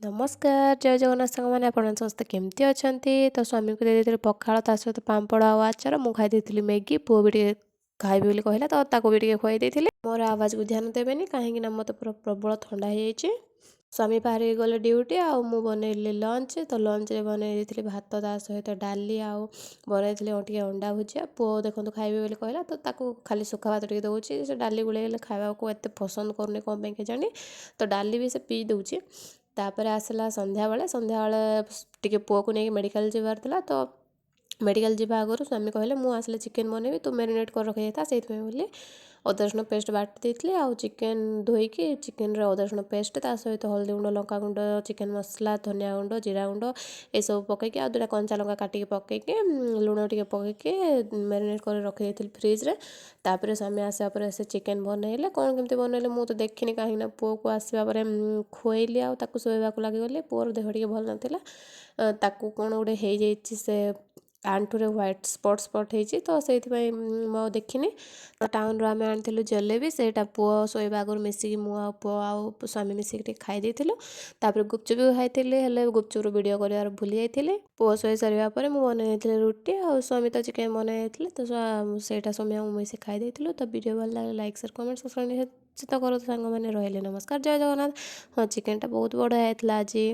ନମସ୍କାର, ଜୟ ଜଗନ୍ନାଥ ସାଙ୍ଗମାନେ। ଆପଣ ସମସ୍ତେ କେମିତି ଅଛନ୍ତି? ତ ସ୍ୱାମୀଙ୍କୁ ଦେଇ ଦେଇଥିଲି ପଖାଳ, ତା ସହିତ ପାମ୍ପଡ଼ ଆଉ ଆଚାର। ମୁଁ ଖାଇ ଦେଇଥିଲି ମ୍ୟାଗି। ପୁଅ ବି ଟିକେ ଖାଇବି ବୋଲି କହିଲା, ତ ତାକୁ ବି ଟିକେ ଖୁଆଇ ଦେଇଥିଲି। ମୋର ଆୱାଜକୁ ଧ୍ୟାନ ଦେବେନି, କାହିଁକି ନା ମୋତେ ପୁରା ପ୍ରବଳ ଥଣ୍ଡା ହେଇଯାଇଛି। ସ୍ୱାମୀ ବାହାରିକି ଗଲେ ଡ୍ୟୁଟି ଆଉ ମୁଁ ବନେଇଲି ଲଞ୍ଚ। ତ ଲଞ୍ଚରେ ବନେଇ ଦେଇଥିଲି ଭାତ, ତା ସହିତ ଡାଲି ଆଉ ବନେଇଥିଲି ଟିକେ ଅଣ୍ଡା ଭୁଜିଆ। ପୁଅ ଦେଖନ୍ତୁ ଖାଇବେ ବୋଲି କହିଲା, ତ ତାକୁ ଖାଲି ଶୁଖା ଭାତ ଟିକେ ଦେଉଛି। ସେ ଡାଲି ଗୋଳେଇଲେ ଖାଇବାକୁ ଏତେ ପସନ୍ଦ କରୁନି, କ'ଣ ପାଇଁ କେଜାଣି। ତ ଡାଲି ବି ସେ ପିଇ ଦେଉଛି। ତାପରେ ଆସିଲା ସନ୍ଧ୍ୟାବେଳେ। ସନ୍ଧ୍ୟାବେଳେ ଟିକେ ପୁଅକୁ ନେଇକି ମେଡ଼ିକାଲ ଯିବାର ଥିଲା। ତ ମେଡ଼ିକାଲ ଯିବା ଆଗରୁ ସ୍ୱାମୀ କହିଲେ, ମୁଁ ଆସିଲେ ଚିକେନ୍ ବନେଇବି, ତୁ ମ୍ୟାରିନେଟ୍ କରି ରଖିଦେଇଥା। ସେଇଥିପାଇଁ ବୋଲି ଅଦା ରସୁଣ ପେଷ୍ଟ ବାଟି ଦେଇଥିଲି ଆଉ ଚିକେନ୍ ଧୋଇକି ଚିକେନ୍ରେ ଅଦା ରସୁଣ ପେଷ୍ଟ, ତା ସହିତ ହଳଦୀ ଗୁଣ୍ଡ, ଲଙ୍କା ଗୁଣ୍ଡ, ଚିକେନ୍ ମସଲା, ଧନିଆ ଗୁଣ୍ଡ, ଜିରା ଗୁଣ୍ଡ ଏସବୁ ପକାଇକି ଆଉ 2ଟା କଞ୍ଚା ଲଙ୍କା କାଟିକି ପକାଇକି, ଲୁଣ ଟିକେ ପକାଇକି ମ୍ୟାରିନେଟ୍ କରି ରଖିଦେଇଥିଲି ଫ୍ରିଜ୍ରେ। ତାପରେ ସ୍ୱାମୀ ଆସିବା ପରେ ସେ ଚିକେନ୍ ବନେଇଲେ। କ'ଣ କେମିତି ବନେଇଲେ ମୁଁ ତ ଦେଖିନି, କାହିଁକିନା ପୁଅକୁ ଆସିବା ପରେ ଖୁଆଇଲି ଆଉ ତାକୁ ଶୋଇବାକୁ ଲାଗିଗଲି। ପୁଅର ଦେହ ଟିକେ ଭଲ ନଥିଲା। ତାକୁ କ'ଣ ଗୋଟେ ହେଇଯାଇଛି, ସେ ଆଣ୍ଠୁରେ ହ୍ୱାଇଟ୍ ସ୍ପଟ୍ ସ୍ପଟ୍ ହେଇଛି। ତ ସେଇଥିପାଇଁ ମୁଁ ଆଉ ଦେଖିନି। ତ ଟାଉନରୁ ଆମେ ଆଣିଥିଲୁ ଜଲେବି। ସେଇଟା ପୁଅ ଶୋଇବା ଆଗରୁ ମିଶିକି ମୁଁ ଆଉ ପୁଅ ଆଉ ସ୍ୱାମୀ ମିଶିକି ଟିକେ ଖାଇ ଦେଇଥିଲୁ। ତାପରେ ଗୁପଚୁପ୍ ବି ଖାଇଥିଲି, ହେଲେ ଗୁପଚୁପ୍ର ଭିଡ଼ିଓ କରିବାର ଭୁଲି ଯାଇଥିଲି। ପୁଅ ଶୋଇ ସାରିବା ପରେ ମୁଁ ବନେଇ ଦେଇଥିଲି ରୁଟି ଆଉ ସ୍ୱାମୀ ତ ଚିକେନ୍ ବନେଇ ଦେଇଥିଲେ। ତ ସେଇଟା ସ୍ୱାମୀ ଆଉ ମୁଁ ମିଶିକି ଖାଇ ଦେଇଥିଲୁ। ତ ଭିଡ଼ିଓ ଭଲ ଲାଗିଲେ ଲାଇକ୍, ସେୟାର, କମେଣ୍ଟ, ସବସ୍କ୍ରାଇବ୍ ନିଶ୍ଚିତ କରନ୍ତୁ ସାଙ୍ଗମାନେ। ରହିଲେ, ନମସ୍କାର, ଜୟ ଜଗନ୍ନାଥ। ହଁ, ଚିକେନଟା ବହୁତ ବଢ଼ିଆ ହେଇଥିଲା ଆଜି।